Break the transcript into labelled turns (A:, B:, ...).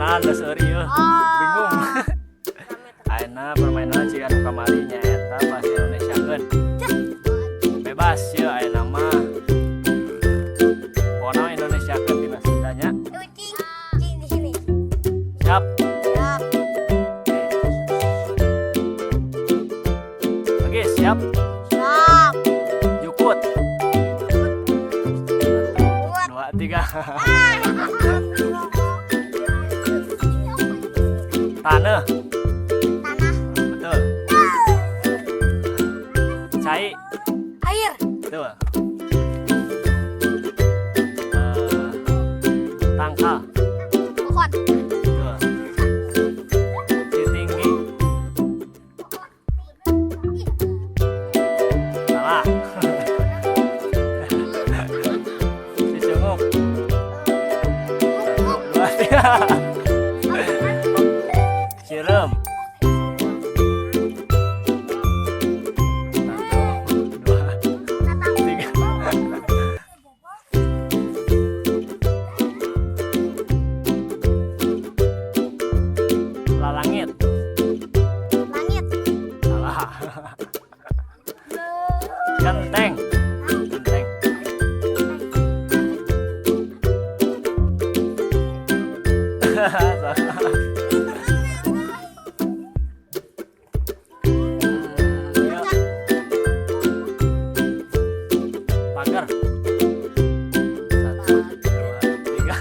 A: Permainan da seueur ieu. Bingung. Ayeuna permainan ciga nu kamari, nyaeta bahasa Indonesiakeun. Bebas ya ayeuna mah. Pokona Indonesiakeun tina Sundanya.
B: Cing, cing di sini.
A: Siap.
B: Siap.
A: Oke, siap.
B: Siap.
A: Jukut.
B: Buat.
A: Dua, tiga. Tanah.
B: Tanah.
A: Betul. Cai.
B: Air.
A: Betul. Tangkal.
B: Pohon.
A: Betul. Citinggi. Salah. Cicunguk. Satu, dua, tiga. Sireum. Satu, dua, tiga. Lalangit.
B: Langit.
A: Salah. Genteng. Genteng. Salah. Yuk. Pagar. Satu, dua, tiga.